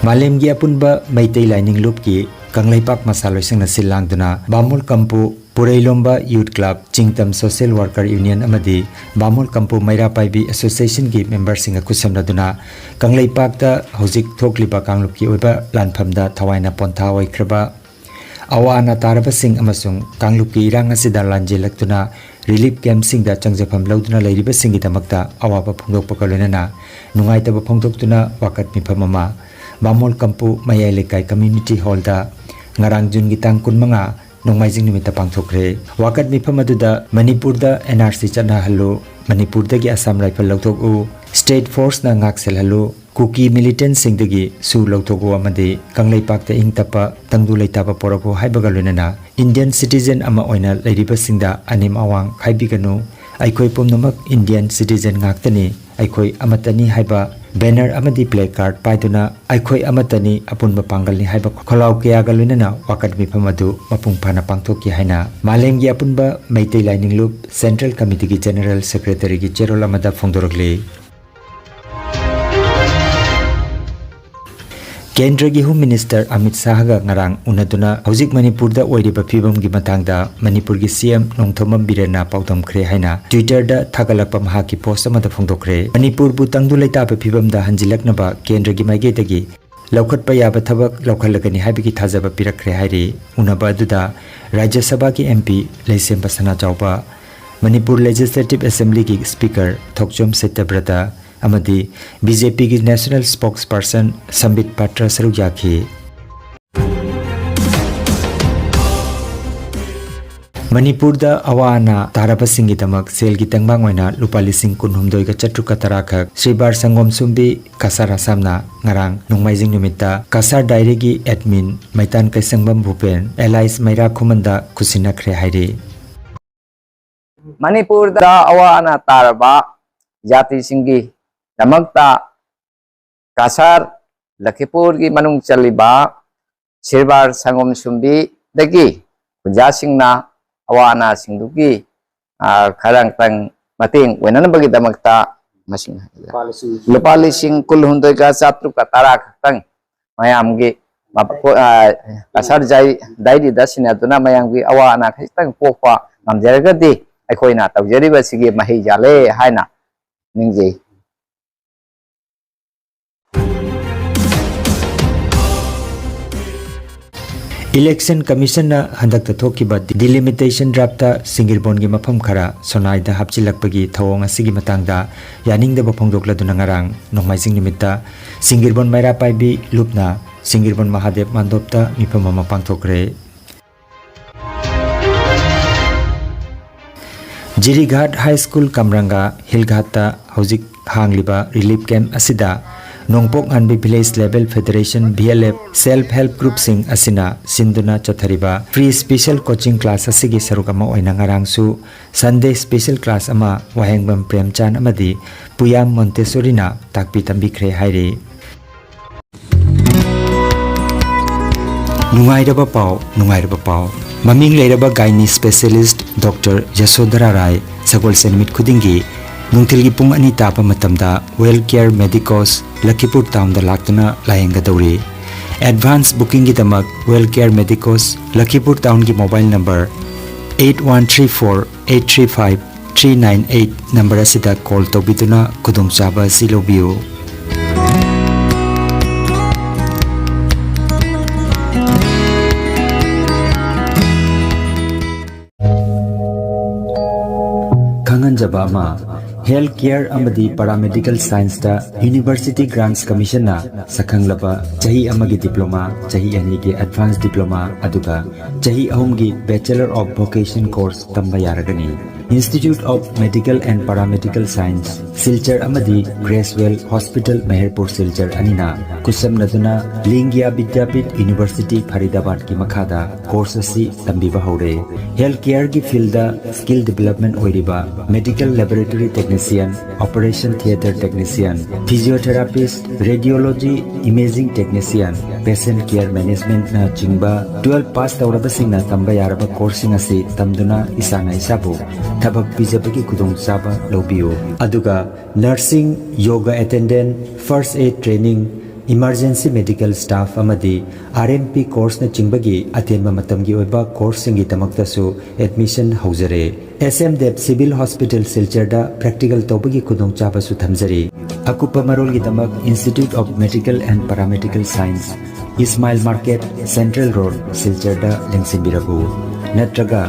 ꯃꯥꯂꯦꯝꯒꯤ ꯑꯄꯨꯟꯕ ꯃꯩꯇꯩ ꯂꯥꯏꯅꯤꯡ ꯂꯨꯞꯀꯤ ꯀꯪꯂꯩꯄꯥꯛ ꯃꯁꯥꯂꯣꯏꯁꯪꯅ ꯁꯤꯜ ꯂꯥꯡꯗꯨꯅ ꯕꯥꯃꯣꯜ ꯀꯝꯄꯨ ꯄꯨꯔꯩꯂꯣꯝꯕ ꯌꯨꯠ ꯀ꯭ꯂꯕ, ꯆꯤꯡꯇꯝ ꯁꯣꯁꯤꯌꯦꯜ ꯋꯥꯔꯀꯔ ꯌꯨꯅꯤꯌꯟ ꯑꯃꯗꯤ ꯕꯥꯃꯣꯜ ꯀꯝꯄꯨ ꯃꯩꯔꯥ ꯄꯥꯏꯕꯤ ꯑꯦꯁꯣꯁꯤꯌꯦꯁꯟꯒꯤ ꯃꯦꯝꯕꯔꯁꯤꯡꯒ ꯈꯨꯠꯁꯝꯅꯗꯨꯅ ꯀꯪꯂꯩꯄꯥꯛꯇ ꯍꯧꯖꯤꯛ ꯊꯣꯛꯂꯤꯕ ꯀꯥꯡꯂꯨꯞꯀꯤ ꯑꯣꯏꯕ ꯂꯥꯟꯐꯝꯗ ꯊꯋꯥꯏꯅ ꯄꯣꯟꯊꯥ ꯑꯣꯏꯈ꯭ꯔꯕ, ꯑꯋꯥ ꯑꯅꯥ ꯇꯥꯔꯕꯁꯤꯡ ꯑꯃꯁꯨꯡ ꯀꯥꯡꯂꯨꯞꯀꯤ ꯏꯔꯥꯡ ꯑꯁꯤꯗ ꯂꯥꯟꯖꯦꯜꯂꯛꯇꯨꯅ ꯔꯤꯂꯤꯐ ꯀꯦꯝꯞꯁꯤꯡꯗ ꯆꯪꯖꯐꯝ ꯂꯧꯗꯨꯅ ꯂꯩꯔꯤꯕꯁꯤꯡꯒꯤꯗꯃꯛꯇ ꯑꯋꯥꯕ ꯐꯣꯡꯗꯣꯛꯄꯒ ꯂꯣꯏꯅꯅ ꯅꯨꯡꯉꯥꯏꯇꯕ ꯐꯣꯡꯗꯣꯛꯇꯨꯅ ꯋꯥꯀꯠ ꯃꯤꯐꯝ ꯑꯃ ꯕꯥꯃꯣꯜ ꯀꯝꯄꯨ ꯃꯌꯥꯏ ꯂꯩꯀꯥꯏ ꯀꯝꯃ꯭ꯌꯨꯅꯤꯇꯤ ꯍꯣꯜꯗ ꯉꯔꯥꯡ ꯖꯨꯟꯒꯤ ꯇꯥꯡ ꯀꯨꯟꯃꯉꯥ, ꯅꯣꯡꯃꯥꯏꯖꯤꯡ ꯅꯨꯃꯤꯠꯇ ꯄꯥꯡꯊꯣꯛꯈ꯭ꯔꯦ꯫ ꯋꯥꯀꯠ ꯃꯤꯐꯝ ꯑꯗꯨꯗ ꯃꯅꯤꯄꯨꯔꯗ ꯑꯦꯟ ꯑꯥꯔ ꯁꯤ ꯆꯠꯅꯍꯜꯂꯨ, ꯃꯅꯤꯄꯨꯔꯗꯒꯤ ꯑꯁꯥꯝ ꯔꯥꯏꯐꯜ ꯂꯧꯊꯣꯛꯎ, ꯁ꯭ꯇꯦꯠ ꯐꯣꯔꯁꯅ ꯉꯥꯛ ꯁꯦꯜꯍꯜꯂꯨ, ꯀꯨꯀꯤ ꯃꯤꯂꯤꯇꯦꯟꯠꯁꯤꯡꯗꯒꯤ ꯁꯨ ꯂꯧꯊꯣꯛꯎ ꯑꯃꯗꯤ ꯀꯪꯂꯩꯄꯥꯛꯇ ꯏꯪ ꯇꯞꯄ ꯇꯪꯗꯨ ꯂꯩꯇꯥꯕ ꯄꯣꯔꯛꯎ ꯍꯥꯏꯕꯒ ꯂꯣꯏꯅꯅ ꯏꯟꯗꯤꯌꯟ ꯁꯤꯇꯤꯖꯦꯟ ꯑꯃ ꯑꯣꯏꯅ ꯂꯩꯔꯤꯕꯁꯤꯡꯗ ꯑꯅꯦꯝ ꯑꯋꯥꯡ ꯈꯥꯏꯕꯤꯒꯅꯨ, ꯑꯩꯈꯣꯏ ꯄꯨꯝꯅꯃꯛ ꯏꯟꯗꯤꯌꯟ ꯁꯤꯇꯤꯖꯦꯟ ꯉꯥꯛꯇꯅꯤ, ꯑꯩꯈꯣꯏ ꯑꯃꯠꯇꯅꯤ ꯍꯥꯏꯕ ꯕꯦꯅꯔ ꯑꯃꯗꯤ ꯄ꯭ꯂꯦ ꯀꯥꯔꯗ ꯄꯥꯏꯗꯨꯅ "ꯑꯩꯈꯣꯏ ꯑꯃꯠꯇꯅꯤ, ꯑꯄꯨꯟꯕ ꯄꯥꯡꯒꯜꯅꯤ" ꯍꯥꯏꯕ ꯈꯣꯜꯂꯥꯎ ꯀꯌꯥꯒ ꯂꯣꯏꯅꯅ ꯋꯥꯀꯠ ꯃꯤꯐꯝ ꯑꯗꯨ ꯃꯄꯨꯡ ꯐꯥꯅ ꯄꯥꯡꯊꯣꯛꯈꯤ ꯍꯥꯏꯅ ꯃꯥꯂꯦꯝꯒꯤ ꯑꯄꯨꯟꯕ ꯃꯩꯇꯩ ꯂꯥꯏꯅꯤꯡ ꯂꯨꯞ ꯁꯦꯟꯇ꯭ꯔꯦꯜ ꯀꯃꯤꯇꯤꯒꯤ ꯖꯦꯅꯔꯦꯜ ꯁꯦꯀ꯭ꯔꯦꯇꯔꯤꯒꯤ ꯆꯦꯔꯣꯜ ꯑꯃꯗ ꯐꯣꯡꯗꯣꯔꯛꯂꯤ꯫ ꯀꯦꯟꯗ꯭ꯔꯒꯤ ꯍꯣꯝ ꯃꯤꯅꯤꯁꯇꯔ ꯑꯃꯤꯠ ꯁꯥꯍꯒ ꯉꯔꯥꯡ ꯎꯅꯗꯨꯅ ꯍꯧꯖꯤꯛ ꯃꯅꯤꯄꯨꯔꯗ ꯑꯣꯏꯔꯤꯕ ꯐꯤꯕꯝꯒꯤ ꯃꯇꯥꯡꯗ ꯃꯅꯤꯄꯨꯔꯒꯤ ꯁꯤ ꯑꯦꯝ ꯅꯣꯡꯊꯣꯝꯕꯝ ꯕꯤꯔꯦꯟꯅ ꯄꯥꯎꯗꯝꯈ꯭ꯔꯦ ꯍꯥꯏꯅ Twitter-ꯗ ꯊꯥꯒꯠꯂꯛꯄ ꯃꯍꯥꯛꯀꯤ ꯄꯣꯁ ꯑꯃꯗ ꯐꯣꯡꯗꯣꯛꯈ꯭ꯔꯦ꯫ ꯃꯅꯤꯄꯨꯔꯕꯨ ꯇꯪꯗꯨ ꯂꯩꯇꯥꯕ ꯐꯤꯕꯝꯗ ꯍꯟꯖꯤꯜꯂꯛꯅꯕ ꯀꯦꯟꯗ꯭ꯔꯒꯤ ꯃꯥꯏꯀꯩꯗꯒꯤ ꯂꯧꯈꯠꯄ ꯌꯥꯕ ꯊꯕꯛ ꯂꯧꯈꯠꯂꯒꯅꯤ ꯍꯥꯏꯕꯒꯤ ꯊꯥꯖꯕ ꯄꯤꯔꯛꯈ꯭ꯔꯦ ꯍꯥꯏꯔꯤ꯫ ꯎꯅꯕ ꯑꯗꯨꯗ ꯔꯥꯖ꯭ꯌ ꯁꯚꯥꯒꯤ ꯑꯦꯝ ꯄꯤ ꯂꯩꯁꯦꯝꯕ ꯁꯅꯥꯖꯥꯎꯕ, ꯃꯅꯤꯄꯨꯔ ꯂꯦꯖꯤꯁꯂꯦꯇꯤꯚ ꯑꯦꯁꯦꯝꯕ꯭ꯂꯤꯒꯤ ꯁ꯭ꯄꯤꯀꯔ ꯊꯣꯛꯆꯣꯝ ꯁꯇ꯭ꯌꯕ꯭ꯔꯇ ꯑꯃꯗꯤ ꯕꯤ ꯖꯦ ꯄꯤꯒꯤ ꯅꯦꯁꯅꯦꯜ ꯁ꯭ꯄꯣꯛꯁꯄꯔꯁꯟ ꯁꯝꯕꯤꯠ ꯄꯥꯇ꯭ꯔ ꯁꯔꯨꯛ ꯌꯥꯈꯤ꯫ ꯃꯅꯤꯄꯨꯔꯗ ꯑꯋꯥ ꯑꯅꯥ ꯇꯥꯔꯕꯁꯤꯡꯒꯤꯗꯃꯛ ꯁꯦꯜꯒꯤ ꯇꯦꯡꯕꯥꯡ ꯑꯣꯏꯅ ꯂꯨꯄꯥ ꯂꯤꯁꯤꯡ ꯀꯨꯟꯍꯨꯝꯗꯣꯏꯒ ꯆꯥꯇ꯭ꯔꯨꯛꯀ ꯇꯔꯥ ꯈꯛ ꯁ꯭ꯔꯤꯕꯥꯔ ꯁꯪꯒꯣꯝ ꯁꯨꯝꯕꯤ ꯀꯁꯥꯔ ꯑꯁꯥꯝꯅ ꯉꯔꯥꯡ ꯅꯣꯡꯃꯥꯏꯖꯤꯡ ꯅꯨꯃꯤꯠꯇ ꯀꯁꯥꯔ ꯗꯥꯏꯔꯤꯒꯤ ꯑꯦꯗꯃꯤꯟ ꯃꯩꯇꯥꯟ ꯀꯩꯁꯪꯕꯝ ꯚꯨꯄꯦꯟ ꯑꯦꯂꯥꯏꯁ ꯃꯩꯔꯥ ꯈꯨꯃꯟꯗ ꯈꯨꯠꯁꯤꯟꯅꯈ꯭ꯔꯦ ꯍꯥꯏꯔꯤ꯫ ꯃꯅꯤꯄꯨꯔꯗ ꯑꯋꯥ ꯑꯅꯥ ꯇꯥꯔꯕ ꯖꯥꯇꯤꯁꯤꯡꯒꯤꯗꯃꯛꯇ ꯀꯁꯥꯔ ꯂꯈꯤꯄꯨꯔꯒꯤ ꯃꯅꯨꯡ ꯆꯜꯂꯤꯕ ꯁꯤꯔꯕꯥꯔ ꯁꯪꯒꯣꯝ ꯁꯨꯝꯕꯤꯗꯒꯤ ꯈꯨꯟꯖꯥꯁꯤꯡꯅ ꯑꯋꯥ ꯑꯅꯥꯁꯤꯡꯗꯨꯒꯤ, ꯑ, ꯈꯔꯇꯪ ꯃꯇꯦꯡ ꯑꯣꯏꯅꯅꯕꯒꯤꯗꯃꯛꯇ ꯃꯁꯤꯡ ꯂꯨꯄꯥ ꯂꯤꯁꯤꯡ ꯂꯨꯄꯥ ꯂꯤꯁꯤꯡ ꯀꯨꯟꯍꯨꯝꯗꯣꯏꯒ ꯆꯥꯇ꯭ꯔꯨꯛꯀ ꯇꯔꯥ ꯈꯛꯇꯪ ꯃꯌꯥꯝꯒꯤ ꯃ-, ꯀꯣ-, ꯑ, ꯀꯁꯥꯔ ꯖꯥꯏ-, ꯗꯥꯏꯔꯤꯗ ꯁꯤꯟꯅꯗꯨꯅ ꯃꯌꯥꯝꯒꯤ ꯑꯋꯥ ꯑꯅꯥ ꯈꯖꯤꯛꯇꯪ ꯀꯣꯛꯄ ꯉꯝꯖꯔꯒꯗꯤ ꯑꯩꯈꯣꯏꯅ ꯇꯧꯖꯔꯤꯕꯁꯤꯒꯤ ꯃꯍꯩ ꯌꯥꯜꯂꯦ ꯍꯥꯏꯅ ꯅꯤꯡꯖꯩ꯫ ꯏꯂꯦꯛꯁꯟ ꯀꯃꯤꯁꯟꯅ ꯍꯟꯗꯛꯇ ꯊꯣꯛꯈꯤꯕ ꯗꯤꯂꯤꯃꯤꯇꯦꯁꯟ ꯗ꯭ꯔꯥꯐꯇ ꯁꯤꯡꯒꯤꯔꯕꯣꯟꯒꯤ ꯃꯐꯝ ꯈꯔ ꯁꯣꯅꯥꯏꯗ ꯍꯥꯞꯆꯤꯜꯂꯛꯄꯒꯤ ꯊꯧꯑꯣꯡ ꯑꯁꯤꯒꯤ ꯃꯇꯥꯡꯗ ꯌꯥꯅꯤꯡꯗꯕ ꯐꯣꯡꯗꯣꯛꯂꯗꯨꯅ ꯉꯔꯥꯡ ꯅꯣꯡꯃꯥꯏꯖꯤꯡ ꯅꯨꯃꯤꯠꯇ ꯁꯤꯡꯒꯤꯔꯕꯣꯟ ꯃꯩꯔꯥ ꯄꯥꯏꯕꯤ ꯂꯨꯞꯅ ꯁꯤꯡꯒꯤꯔꯕꯣꯟ ꯃꯍꯥꯗꯦꯕ ꯃꯥꯟꯗꯣꯞꯇ ꯃꯤꯐꯝ ꯑꯃ ꯄꯥꯡꯊꯣꯛꯈ꯭ꯔꯦ꯫ ꯖꯤꯔꯤꯘꯥꯠ ꯍꯥꯏ ꯁ꯭ꯀꯨꯜ ꯀꯝꯔꯪꯒꯥ ꯍꯤꯜ ꯘꯥꯠꯇ ꯍꯧꯖꯤꯛ ꯍꯥꯡꯂꯤꯕ ꯔꯤꯂꯤꯐ ꯀꯦꯝꯞ ꯑꯁꯤꯗ ꯅꯣꯡꯄꯣꯛ ꯉꯥꯟꯕꯤ Village Level Federation, V L F, Self Help Groupꯁꯤꯡ ꯑꯁꯤꯅ ꯁꯤꯟꯗꯨꯅ ꯆꯠꯊꯔꯤꯕ Free Special Coaching Class ꯑꯁꯤꯒꯤ ꯁꯔꯨꯛ ꯑꯃ ꯑꯣꯏꯅ ꯉꯔꯥꯡꯁꯨ Sunday Special Class ꯑꯃ ꯋꯥꯍꯦꯡꯕꯝ ꯄ꯭ꯔꯦꯝꯆꯥꯟ ꯑꯃꯗꯤ ꯄꯨꯌꯥꯝ ꯃꯣꯟꯇꯦꯁꯣꯔꯤꯅ ꯇꯥꯛꯄꯤ ꯇꯝꯕꯤꯈ꯭ꯔꯦ ꯍꯥꯏꯔꯤ꯫ ꯅꯨꯡꯉꯥꯏꯔꯕ ꯄꯥꯎ, ꯅꯨꯡꯉꯥꯏꯔꯕ ꯄꯥꯎ꯫ ꯃꯃꯤꯡ ꯂꯩꯔꯕ gynae specialist Doctor ꯌꯁꯣꯙꯔꯥ ꯔꯥꯏ ꯁꯒꯣꯜꯁꯦꯟ ꯅꯨꯃꯤꯠ ꯈꯨꯗꯤꯡꯒꯤ ꯅꯨꯡꯊꯤꯜꯒꯤ ꯄꯨꯡ ꯑꯅꯤ ꯇꯥꯕ ꯃꯇꯝꯗ Well Care Medicos, ꯂꯈꯤꯄꯨꯔ ꯇꯥꯎꯟꯗ ꯂꯥꯛꯇꯨꯅ ꯂꯥꯌꯦꯡꯒꯗꯧꯔꯤ꯫ Advance bookingꯒꯤꯗꯃꯛ Well Care Medicos, ꯂꯈꯤꯄꯨꯔ ꯇꯥꯎꯟꯒꯤ mobile number eight one three four eight three five three nine eight number ꯑꯁꯤꯗ call ꯇꯧꯕꯤꯗꯨꯅ ꯈꯨꯗꯣꯡꯆꯥꯕ ꯑꯁꯤ ꯂꯧꯕꯤꯌꯨ꯫ ꯈꯪꯍꯟꯖꯕ ꯑꯃ, Health Care ꯑꯃꯗꯤ Paramedical Scienceꯇ University Grants Commissionꯅ ꯁꯛꯈꯪꯂꯕ ꯆꯍꯤ ꯑꯃꯒꯤ diploma, ꯆꯍꯤ ꯑꯅꯤꯒꯤ advance diploma, ꯑꯗꯨꯒ ꯆꯍꯤ ꯑꯍꯨꯝꯒꯤ Bachelor of Vocation course ꯇꯝꯕ ꯌꯥꯔꯒꯅꯤ꯫ Institute of Medical and Paramedical Science, Silchar ꯑꯃꯗꯤ Gracewell Hospital ꯃꯦꯍꯔꯄꯨꯔ ꯁꯤꯜꯆꯔ ꯑꯅꯤꯅ ꯈꯨꯠꯁꯝꯅꯗꯨꯅ ꯂꯤꯡꯒꯤꯌꯥ ꯕꯤꯗ꯭ꯌꯥꯄꯤꯊ University ꯐꯔꯤꯗꯥꯕꯥꯗꯀꯤ ꯃꯈꯥꯗ course ꯑꯁꯤ ꯇꯝꯕꯤꯕ ꯍꯧꯔꯦ꯫ Health Careꯒꯤ fieldꯗ skill development ꯑꯣꯏꯔꯤꯕ Medical Laboratory Technician, Operation Theatre Technician, Physiotherapist, Radiology Imaging Technician, Patient Care Managementꯅ ꯆꯤꯡꯕ twelve pass ꯇꯧꯔꯕꯁꯤꯡꯅ ꯇꯝꯕ ꯌꯥꯔꯕ courseꯁꯤꯡ ꯑꯁꯤ ꯇꯝꯗꯨꯅ ꯏꯁꯥꯅ ꯏꯁꯥꯕꯨ ꯊꯕꯛ ꯄꯤꯖꯕꯒꯤ ꯈꯨꯗꯣꯡꯆꯥꯕ ꯂꯧꯕꯤꯌꯨ꯫ ꯑꯗꯨꯒ nursing, yoga attendant, first aid training, emergency medical staff ꯑꯃꯗꯤ R M P courseꯅꯆꯤꯡꯕꯒꯤ ꯑꯇꯦꯟꯕ ꯃꯇꯝꯒꯤ ꯑꯣꯏꯕ courseꯁꯤꯡꯒꯤꯗꯃꯛꯇꯁꯨ admission ꯍꯧꯖꯔꯦ꯫ S M Deb Civil Hospital ꯁꯤꯜꯆꯔꯗ practical ꯇꯧꯕꯒꯤ ꯈꯨꯗꯣꯡꯆꯥꯕꯁꯨ ꯊꯝꯖꯔꯤ꯫ ꯑꯀꯨꯞꯄ ꯃꯔꯣꯜꯒꯤꯗꯃꯛ Institute of Medical and Paramedical Science, Ismail Market, Central Road, ꯁꯤꯜꯆꯔꯗ ꯂꯦꯡꯁꯤꯟꯕꯤꯔꯛꯎ꯫ ꯅꯠꯇ꯭ꯔꯒ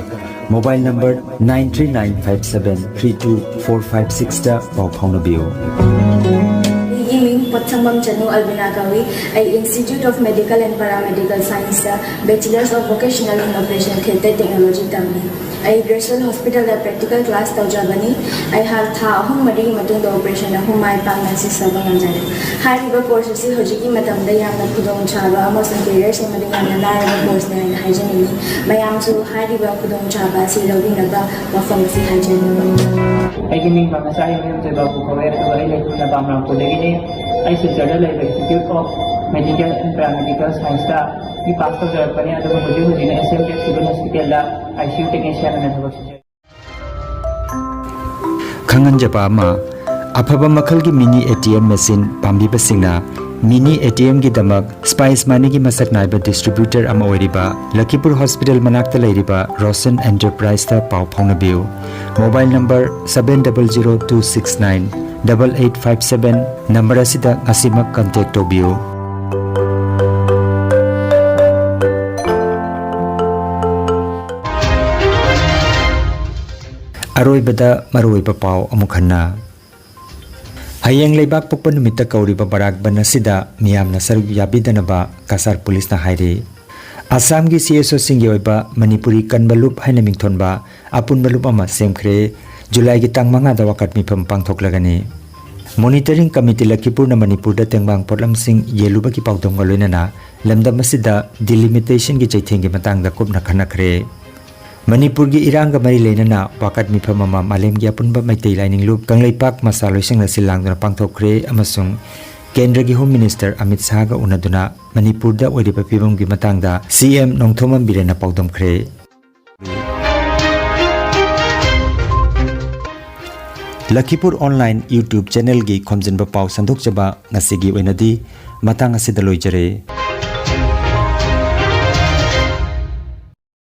mobile number nine three nine five seven three two four five sixꯇ ꯄꯥꯎ ꯐꯥꯎꯅꯕꯤꯌꯨ꯫ ꯑꯩꯒꯤ ꯃꯤꯡ ꯄꯣꯠꯁꯪꯕꯝ ꯆꯅꯨ ꯑꯜꯕꯤꯅꯥ ꯀꯧꯏ꯫ ꯑꯩ Institute of Medical and Paramedical Scienceꯇ Bachelors of Vocational in Operation Theatre Technology ꯇꯝꯃꯤ꯫ ꯑꯩ ꯒ꯭ꯔꯦꯁꯨꯋꯦꯜ ꯍꯣꯁꯄꯤꯇꯥꯜꯗ ꯄ꯭ꯔꯦꯛꯇꯤꯀꯦꯜ ꯀ꯭ꯂꯥꯁ ꯇꯧꯖꯕꯅꯤ꯫ ꯑꯩꯍꯥꯛ ꯊꯥ ꯑꯍꯨꯝ ꯃꯔꯤꯒꯤ ꯃꯇꯨꯡꯗ ꯑꯣꯄꯔꯦꯁꯟ ꯑꯍꯨꯝ ꯃꯥꯏ ꯄꯥꯛꯅ ꯁꯤꯖꯕ ꯉꯝꯖꯔꯦ꯫ ꯍꯥꯏꯔꯤꯕ ꯀꯣꯔꯁ ꯑꯁꯤ ꯍꯧꯖꯤꯛꯀꯤ ꯃꯇꯝꯗ ꯌꯥꯝꯅ ꯈꯨꯗꯣꯡꯆꯥꯕ ꯑꯃꯁꯨꯡ ꯀꯦꯔꯤꯌꯔ ꯁꯦꯝꯕꯗ ꯌꯥꯝꯅ ꯂꯥꯏꯔꯕ ꯀꯣꯔꯁꯅꯤ ꯍꯥꯏꯅ ꯍꯥꯏꯖꯅꯤꯡꯏ꯫ ꯃꯌꯥꯝꯁꯨ ꯍꯥꯏꯔꯤꯕ ꯈꯨꯗꯣꯡꯆꯥꯕ ꯑꯁꯤ ꯂꯧꯕꯤꯅꯕ ꯋꯥꯐꯝ ꯑꯁꯤ ꯍꯥꯏꯖꯔꯤ꯫ ꯑꯩꯒꯤ ꯃꯤꯡ ꯃꯃꯤꯁꯥ ꯌꯨꯝꯖꯣꯏꯕ ꯀꯧꯋꯦ, ꯑꯗꯨꯒ ꯑꯩ ꯂꯩꯐꯝꯅ ꯕꯥꯃꯔꯥꯝꯄꯨꯔꯗꯒꯤꯅꯤ꯫ ꯑꯩ ꯁꯤꯜꯆꯔꯗ ꯂꯩꯕ Institute of Medical and Paramedical Scienceꯇ ꯕꯤ ꯄꯥꯁ ꯇꯧꯖꯔꯛꯄꯅꯤ, ꯑꯗꯨꯒ ꯍꯧꯖꯤꯛ ꯍꯧꯖꯤꯛꯅ S M K Civil Hospitalꯗ I C U technician ꯑꯣꯏꯅ ꯊꯕꯛ ꯁꯨꯖꯔꯤ꯫ ꯈꯪꯍꯟꯖꯕ ꯑꯃ, ꯑꯐꯕ ꯃꯈꯜꯒꯤ mini A T M machine ꯄꯥꯝꯕꯤꯕꯁꯤꯡꯅ ꯃꯤꯅꯤ A T Mꯒꯤꯗꯃꯛ ꯁ꯭ꯄꯥꯏꯁ ꯃꯅꯤꯒꯤ ꯃꯁꯛ ꯅꯥꯏꯕ ꯗꯤꯁꯇ꯭ꯔꯤꯕ꯭ꯌꯨꯇꯔ ꯑꯃ ꯑꯣꯏꯔꯤꯕ ꯂꯈꯤꯄꯨꯔ ꯍꯣꯁꯄꯤꯇꯥꯜ ꯃꯅꯥꯛꯇ ꯂꯩꯔꯤꯕ ꯔꯣꯁꯟ ꯑꯦꯟꯇꯔꯄ꯭ꯔꯥꯏꯖꯇ ꯄꯥꯎ ꯐꯥꯎꯅꯕꯤꯌꯨ꯫ Mobile number seven double zero two six nine double eight five seven number ꯑꯁꯤꯗ ꯉꯁꯤꯃꯛ ꯀꯟꯇꯦꯛ ꯇꯧꯕꯤꯌꯨ꯫ ꯑꯔꯣꯏꯕꯗ ꯃꯔꯨꯑꯣꯏꯕ ꯄꯥꯎ ꯑꯃꯨꯛ ꯍꯟꯅ꯫ ꯍꯌꯦꯡ ꯂꯩꯕꯥꯛ ꯄꯣꯛꯄ ꯅꯨꯃꯤꯠꯇ ꯀꯧꯔꯤꯕ ꯕꯔꯥꯛ ꯕꯟ ꯑꯁꯤꯗ ꯃꯤꯌꯥꯝꯅ ꯁꯔꯨꯛ ꯌꯥꯕꯤꯗꯅꯕ ꯀꯁꯥꯔ ꯄꯨꯂꯤꯁꯅ ꯍꯥꯏꯔꯤ꯫ ꯑꯁꯥꯝꯒꯤ C S Oꯁꯤꯡꯒꯤ ꯑꯣꯏꯕ ꯃꯅꯤꯄꯨꯔꯤ ꯀꯟꯕ ꯂꯨꯞ ꯍꯥꯏꯅ ꯃꯤꯡꯊꯣꯟꯕ ꯑꯄꯨꯟꯕ ꯂꯨꯞ ꯑꯃ ꯁꯦꯝꯈ꯭ꯔꯦ꯫ ꯖꯨꯂꯥꯏꯒꯤ ꯇꯥꯡ ꯃꯉꯥꯗ ꯋꯥꯀꯠ ꯃꯤꯐꯝ ꯄꯥꯡꯊꯣꯛꯂꯒꯅꯤ꯫ ꯃꯣꯅꯤꯇꯔꯤꯡ ꯀꯃꯤꯇꯤ ꯂꯈꯤꯄꯨꯔꯅ ꯃꯅꯤꯄꯨꯔꯗ ꯇꯦꯡꯕꯥꯡ ꯄꯣꯠꯂꯝꯁꯤꯡ ꯌꯦꯜꯂꯨꯕꯒꯤ ꯄꯥꯎꯗꯝꯒ ꯂꯣꯏꯅꯅ ꯂꯝꯗꯝ ꯑꯁꯤꯗ ꯗꯤꯂꯤꯃꯤꯇꯦꯁꯟꯒꯤ ꯆꯩꯊꯦꯡꯒꯤ ꯃꯇꯥꯡꯗ ꯀꯨꯞꯅ ꯈꯟꯅꯈ꯭ꯔꯦ꯫ ꯃꯅꯤꯄꯨꯔꯒꯤ ꯏꯔꯥꯡꯒ ꯃꯔꯤ ꯂꯩꯅꯅ ꯋꯥꯀꯠ ꯃꯤꯐꯝ ꯑꯃ ꯃꯥꯂꯦꯝꯒꯤ ꯑꯄꯨꯟꯕ ꯃꯩꯇꯩ ꯂꯥꯏꯅꯤꯡ ꯂꯨꯞ ꯀꯪꯂꯩꯄꯥꯛ ꯃꯆꯥ ꯂꯣꯏꯁꯪꯅ ꯁꯤꯜ ꯂꯥꯡꯗꯨꯅ ꯄꯥꯡꯊꯣꯛꯈ꯭ꯔꯦ ꯑꯃꯁꯨꯡ ꯀꯦꯟꯗ꯭ꯔꯒꯤ ꯍꯣꯝ ꯃꯤꯅꯤꯁꯇꯔ ꯑꯃꯤꯠ ꯁꯥꯍꯒ ꯎꯅꯗꯨꯅ ꯃꯅꯤꯄꯨꯔꯗ ꯑꯣꯏꯔꯤꯕ ꯐꯤꯕꯝꯒꯤ ꯃꯇꯥꯡꯗ C M Nongthombam ꯕꯤꯔꯦꯟꯅ ꯄꯥꯎꯗꯝꯈ꯭ꯔꯦ꯫ ꯂꯈꯤꯄꯨꯔ online YouTube channelꯒꯤ ꯈꯣꯝꯖꯤꯟꯕ ꯄꯥꯎ ꯁꯟꯗꯣꯛꯆꯕ ꯉꯁꯤꯒꯤ ꯑꯣꯏꯅꯗꯤ ꯃꯇꯥꯡ ꯑꯁꯤꯗ ꯂꯣꯏꯖꯔꯦ꯫